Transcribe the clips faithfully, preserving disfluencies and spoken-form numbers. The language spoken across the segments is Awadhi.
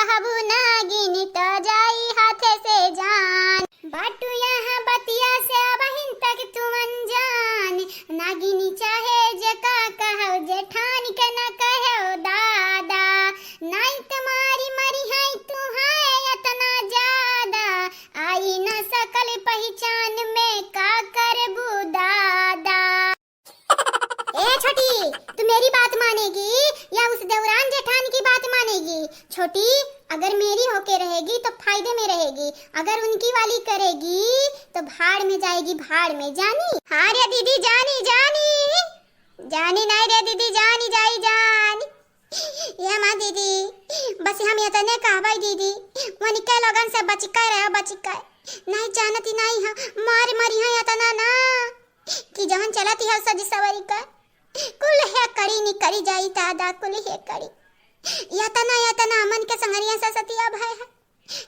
कहबू नागिन त जाई हाथ से जान। बाटू यहाँ बतिया से अबहिन तक तू अनजान। नागिन चाहे जेका कहो, जेठान के न कहो दादा। नाई त मारी मरी है तू है इतना ज्यादा। आई न सकल पहचान में का करबू दादा। ए छोटी, तू मेरी बात मानेगी या उस देवरान जेठान की बात मानेगी? छोटी, अगर मेरी होके रहेगी तो फायदे में रहेगी, अगर उनकी वाली करेगी तो भाड़ में जाएगी, भाड़ में। जानी? हाँ रे दीदी, जानी, जानी। जानी नाई रे दीदी, जानी जाई जानी। ए माँ दीदी, बस हम एतने कहबै दीदी, वनिके लोगन से बचिके रहो, बचिके। नाई जानती नाई है, मार मरी है एतना ना, कि जवन चलती है सजी सवरी का, कुल हेकड़ी निकरी जाई दादा, कुल हेकड़ी। एतना, एतना हमन के संगरिया से सतिया भय है।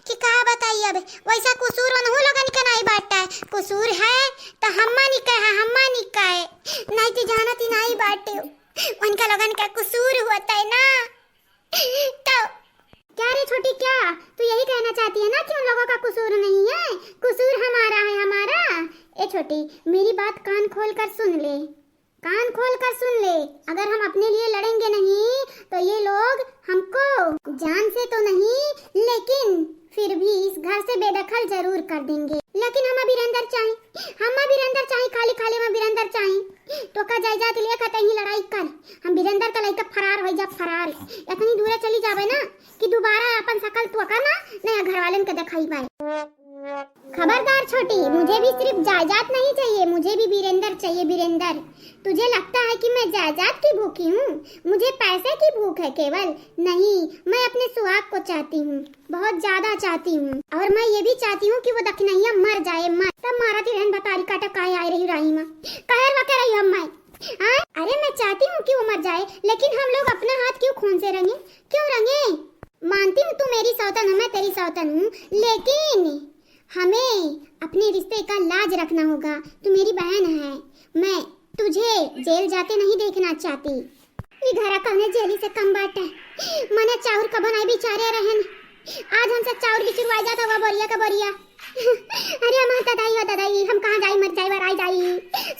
कि का बताई अब, वैसा कुसूर उनहू लोगन के नाई बाटे। कुसूर है त हम्मा निकाय है, हम्मा निकाय। नाई त जानती नाई बाटे। उनका लोगन का कुसूर होता है ना। तो क्या रे छोटी, क्या तू यही कहना चाहती है ना कि उन लोगों का कुसूर नहीं है? कुसूर हमारा है, हमारा। ए छोटी, मेरी बात कान खोल कर सुन ले। कान खोल कर सुन ले, अगर हम अपने लिए लड़ेंगे नहीं तो ये लोग हमको जान से तो नहीं, लेकिन फिर भी इस घर से बेदखल जरूर कर देंगे। लेकिन हम अभी अंदर चाहें, हम अभी अंदर चाहें, खाली खाली हम अभी अंदर चाहें। तो का जायदाद लेकर कहीं लड़ाई कर, हम बिरेंदर का लइका फरार हो जा, फरार। इतनी दूर चली जावे ना कि दोबारा अपन शकल तो का ना नया घर वालन के दिखाई पाए। खबरदार छोटी, मुझे भी सिर्फ जायदाद नहीं चाहिए, मुझे भी बीरेंदर चाहिए, बीरेंदर। तुझे लगता है कि मैं जायदाद की भूखी हूँ, मुझे पैसे की भूख है केवल। नहीं, मैं अपने सुहाग को चाहती हूँ, बहुत ज्यादा चाहती हूँ। और मैं ये भी चाहती हूँ कि वो दखिनहिया मर जाए, मर। तब मारा ती रहन बतारी काटा काहे आए रही राही माँ, कहर वके रही हम मैं। हाँ? अरे मैं चाहती हूँ कि वो मर जाए, लेकिन हम लोग अपना हाथ क्यों खून से रंगे, क्यों रंगे? मानती हूँ तू मेरी सौतन है, मैं तेरी सौतन हूँ, लेकिन हमें अपने रिश्ते का लाज रखना होगा। तू मेरी बहन है, मैं तुझे जेल जाते नहीं देखना चाहती। ई घरा कौने जेली से कम बाटे। मने चाउर कबो नहीं बिचारे रहन, आज हमसे चाउर बिचुरवाई जात हवा बोरिया का बोरिया। अरे हमार दादाई हो दादाई, हम कहाँ जाई, मर जाई, वराई जाई,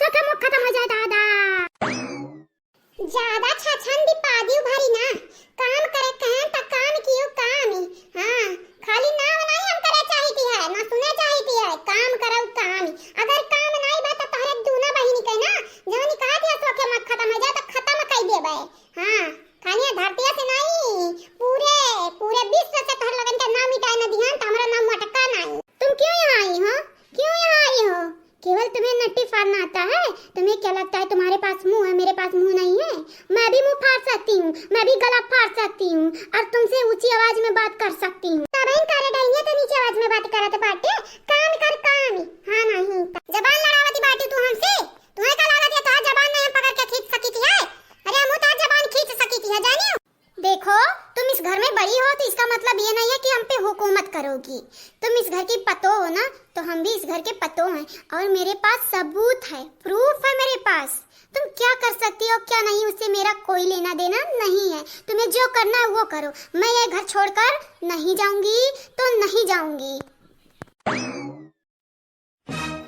सब हम खत्म हो जाए दादा। ज्यादा छछन दिपादी उभारी ना, काम करे कहें त काम कियो काम। हाँ, खाली नाम नहीं हम करे चाहिती है, ना सुने चाहिती है, काम करउ काम। अगर काम नहीं बा त तोहरे दूनो बहिनी के ना, जौन कहा दिया सोखे मत खत्म हो जाए त खत्म कई देबे। हाँ, खाली धरतिया से नहीं, पूरे, पूरे विश्व से तोहर लगन के नाम मिटाए न दिहन त हमरा नाम मटका नहीं। तुम क्यों यहाँ आई हो? क्यों यहाँ आई हो? केवल तुम्हें नट्टी फाड़ना आता है? तुम्हें क्या लगता है तुम्हारे पास मुंह है, मेरे पास मुंह नहीं है? मैं भी मुंह फाड़ सकती हूँ, मैं भी गला फाड़ सकती हूँ और तुमसे ऊंची आवाज में बात कर सकती हूँ। तब इन कारे डाइनिया तो नीचे आवाज में बात करत बाटे, काम कर काम। हाँ नहीं त जबान लड़ावती बाटे तू हमसे? तुम्हें का लागत है तोहार जबान नहीं हम पकड़ के खींच सकी थी है? अरे हम तोहार जबान खींच सकी थी है, जानी हो? देखो, तुम इस घर में बड़ी हो तो इसका मतलब ये नहीं है कि हम पे हुकूमत करोगी। तुम इस घर की पतो हो ना, तो हम भी इस घर के पतो हैं और मेरे पास सबूत है, प्रूफ है मेरे पास। तुम क्या कर सकती हो क्या नहीं, उससे मेरा कोई लेना देना नहीं है। तुम्हें जो करना है वो करो, मैं ये घर छोड़कर नहीं जाऊंगी तो नहीं जाऊंगी।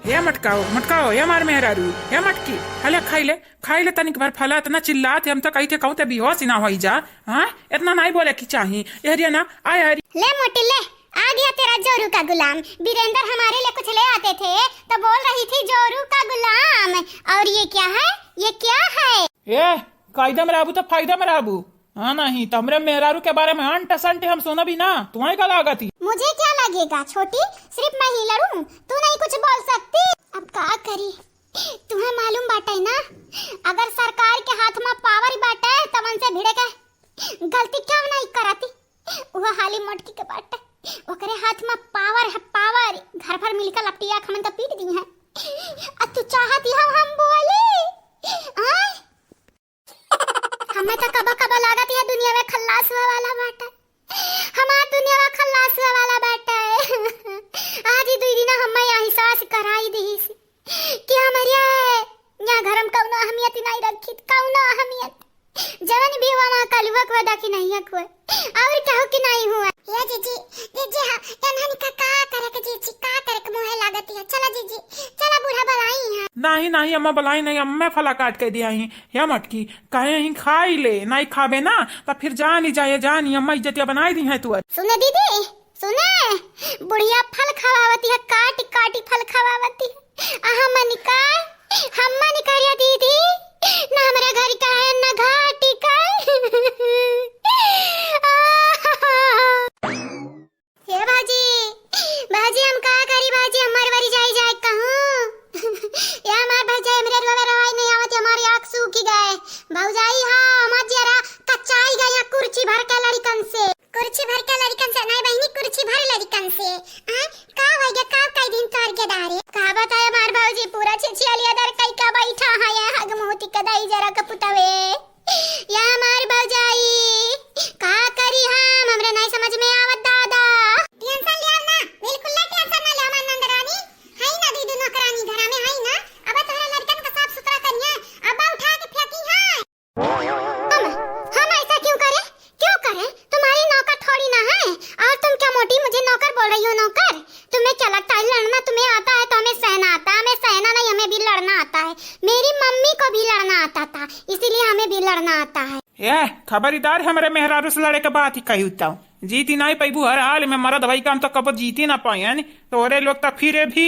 हे मटकाओ, मटकाओ, हे मार मेहरारू, हे मटकी, हले खाई ले, खाई ले तनिक भर फला, इतना चिल्लात है, हम तो कही थे कहूँ ते बेहोश ही ना होई जा। हाँ, इतना नहीं बोले की चाही। ए हरिया ना, आय हरी। ले मोटी ले, आ गया तेरा जोरू का गुलाम। बीरेंदर हमारे लिए कुछ ले आते थे तो बोल रही थी जोरू का गुलाम। और ये क्या है, ये क्या है? ए, कायदा में रहबू तो फायदा में रहबू। हाँ नहीं, तो हमरे मेहरारू के बारे में अंट संट हम सुनबी ना, तुम्हें का लागत ही? मुझे क्या लगेगा छोटी, सिर्फ मैं ही लड़ूं, तू नहीं कुछ बोल सकती? अब का करी, तुम्हें मालूम बाटे ना, अगर सरकार के हाथ में पावर बाटे, तवन से भिड़े के गलती क्यों नहीं करती? वो हाली मोटकी के बाटे, ओकरे हाथ में पावर है, पावर। घर भर मिलकर लपटिया खमन तो पीट दी है। आ तू चाहती हो हम बोली? आय? हमें तो कबो कबो लागत है दुनिया में खल्लास हुआ वाला बाटे। हमार दुनिया में खल्लास हुआ वाला बाटे। आज ही दुई दिन हमें एहसास कराई दी कि हमारे यहाँ घर में कौनो अहमियत नहीं रखी, कौनो अहमियत। जवन भी हुआ वहाँ कलुआ को देखी नहीं हुआ, और कहू कि नहीं हुआ। ये नहीं, नहीं, अम्मा बुलाई नहीं, अम्मा फला काट के दिया ही। या मटकी, कहे ही खाई ले, नहीं खाबे ना, त फिर जानी जाए, जानी, अम्मा इज्जतिया बनाई दी है तू। सुने दीदी, सुने, बुढ़िया फल खवावती है, काटी काटी फल खवावती है। आ हमनी का, हमनी का रे दीदी, ना हमरे घर का है, ना घाटी का। हे भौजी, भौजी, हम का करी भौजी, हम मर वरी जाई जाए कहूँ। ये हमार भौजाई, हमरे रोवे रोवाई नहीं आवत, हमारी आँख सूखी गए। भौजाई, हाँ, हमार जियरा कच्चाई गए यहाँ कुर्सी भर के लड़िकन से। कुर्सी भर के लड़िकन से नहीं बहिनी, कुर्सी भर लड़िकन से। आ, का होइगा, का कई दिन तोर के डारे? का बताए हमार भौजी, पूरा छिछिया लिया दर कई का बैठा है ये हगमोती के दाई जरा के पुतवे। या हमार भौजाई, का करी हम, हमरे नहीं समझ में आवत दादा। टेंशन लिया ना, बिल्कुल ना टेंशन ना ले हमार नंद रानी। है ना दीदी नौकरानी घरा में है ना, अब तोहरे लड़कन का साफ सुथरा करिए, अब उठा के फेंकी है। हम, हम ऐसा क्यों करें? क्यों करें? तुम्हारी नौकर थोड़ी ना है। और तुम क्या मोटी मुझे नौकर बोल रही हो? नौकर? तुम्हें क्या लगता है लड़ना तुम्हें आता है तो हमें सहना आता है? हमें सहना नहीं, हमें भी लड़ना आता है। मेरी मम्मी को भी लड़ना आता था, इसीलिए हमें भी लड़ना आता है। ए, खबरदार हमरे मेहरारू से लड़े के बात ही कही तो जीती नहीं पैबू। हर हाल में मरद भाई काम तो कबो जीती ना पाए, तोरे लोग तो फिरे भी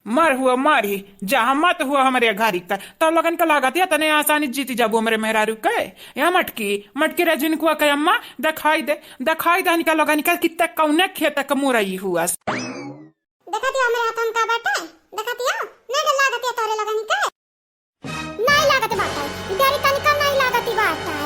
मर हुआ मर ही, जहाँ मत हुआ हमरे घरी का। तो लोगन का लागत या तने आसानी जीत जाबू हमरे मेहरारू के। या मटकी, मटकी रे झिनकुआ के अम्मा, दिखाई दे, दिखाई दे इनका लोगन का कित्ते कौने खेत के मुरई हुआ। देखत या हमरे हाथन का बाटे, देखत या, नहीं डर लागत या तोरे लोगन के। नहीं लागत बाटे, डर तनिका नहीं लागत बाटे।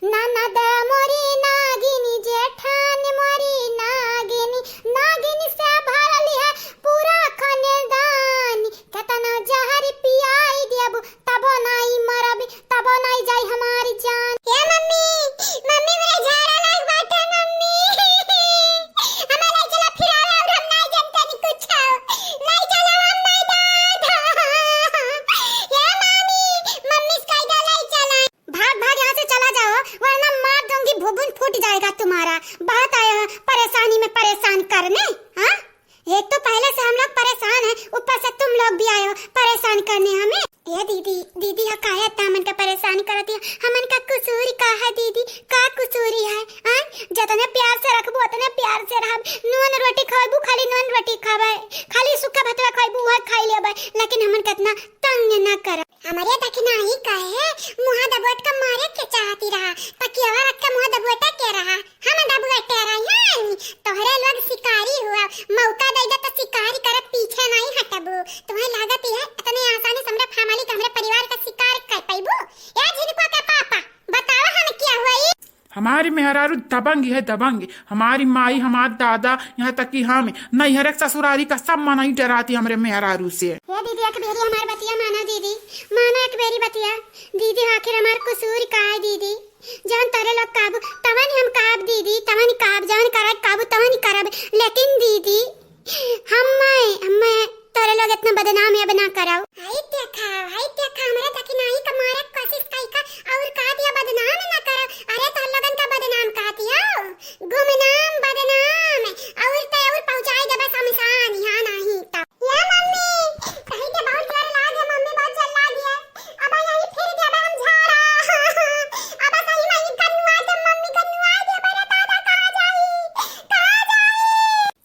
ननद मोरी नागिनी, जेठान मोरी नागिनी, नागिनी से भरल है पूरा खानदानी। केतना जहर पियाई देबू, तबो नाई मरबी, तबो नाई जाई हमारी जान। ए मम्मी, मम्मी, हमरे झाड़ा लाग बाटे, मम्मी। हमें ले चला फिरावे, और हम नाई जानते नहीं कुछ। ले चला, हम नाई दादा। ए मामी, मम्मी से कह दे, ले चला। भाग, भाग, यहाँ से चला जाओ, वरना मार दूंगी, भुभुन फूट जाएगा तुम्हारा। बात आया है परेशानी में परेशान करने, हाँ? एक तो पहले से हम लोग परेशान हैं, ऊपर से तुम लोग भी आए हो परेशान करने हमें। ए दीदी, दीदी, हा काहे इतना हमन का परेशान करत है? हमन का कसूर का है दीदी? का कसूरी है? आय, जतने प्यार से रखबू, उतने प्यार से रहब। नून रोटी खवाबू, खाली नून रोटी खाबे, खाली सूखा भतवा खवाबू, वह खाई लेबे, लेकिन हमन का इतना तंग न कर। हमरे दखिनाही कहे, मुहा दबोट का मारे के चाहती रहा, तकियावा रख के मुहा दबोटे के रहा। हम दबोटे रही हन, तोहरे लोग शिकारी हुआ, मौका दे दे तो शिकार करत पीछे नहीं हटबू। तुम्हें लागत है इतने आसानी से हमरे फैमिली का, हमरे परिवार का शिकार कर पैबू? ए झिनकुआ के पापा, बतावा हम क्या हुआ ई? हमारी मेहरारू दबंग है, दबंग। हमारी माई, हमार दादा, यहाँ तक कि हम नैहर के ससुरारी का सब मनई डराती हमरे मेहरारू से। हे दीदी, एक बेरी हमार बतिया माना दीदी, माना एक बेरी बतिया। दीदी, आखिर हमार कसूर का है दीदी? जौन तोरे लोग काबू, तवन हम काब दीदी, तवन काब, जौन करे काबू, तवन करब। लेकिन दीदी, हम्मे, हम्मे तोरे लोग इतना बदनाम अब ना कराओ। हाय देखा, हाय देखा, हमरा दखिनाही का मारे के कोशिश कई का और कहा दिया बदनाम ना करो। अरे तोहर लोगन का बदनाम कहा दिया, गुमनाम बदनाम। और ते और पहुँचाई देबे शमशान, यहाँ नहीं तो। या मम्मी, कहीं के बहुत जोर लाग है मम्मी, बहुत जोर लाग है। अब नहीं फिर देबे हम झाड़ा। अब सही में गन्नुआ दे मम्मी, गन्नुआ दे, मेरे दादा कहाँ जाई, कहाँ जाई?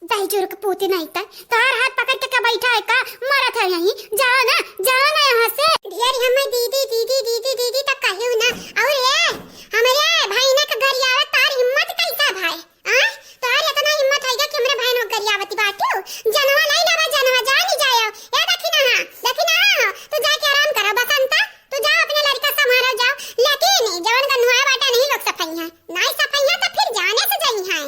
दही चूर के पूती नहीं तय, तोहार हाथ पकड़ के का बैठा है का? मरत है यहीं, जाओ ना, जाओ ना यहाँ से। ढेर हमें दीदी, दीदी, दीदी, दीदी तक कहियो ना। और ये, हमरे भाई ने का गरियावत तार हिम्मत कैसा भाई? आ? तोहार इतना हिम्मत है कि हमरे भाई ने गरियावती बाटू? जनवा लाई लावा, जनवा जानी जायो। ए दखिना, दखिना, तू जाके आराम करो बसंता, तू जा अपने लड़का संभालो जाओ। लेकिन जवन गन्नुआ बाटा नहीं लोग सफाई है, नहीं सफाई है तो फिर जाने से जाई है।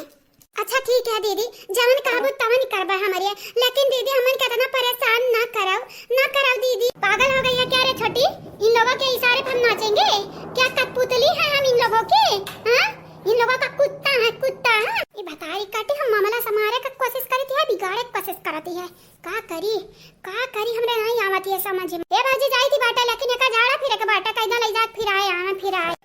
अच्छा ठीक है दीदी, जवन कहबू तवन करबे हमरे, लेकिन दीदी हमन के इतना परेशान ना करव, ना करव दीदी। पागल हो गई है क्या रे छोटी? इन लोगों के इशारे पर हम नाचेंगे? क्या कठपुतली है हम इन लोगों के? हाँ, इन लोगों का कुत्ता है, कुत्ता है। ये भतारी काटी हम मामला संभारे का कोशिश करती है, बिगाड़े की कोशिश करती है। का करी, का करी, हमरे नहीं आवत ये समझ में। ए भौजी जाई थी बाटा, लेकिन एका झाड़ा फिरे के बाटा, कैदा ले जात फिराए, आना फिराए।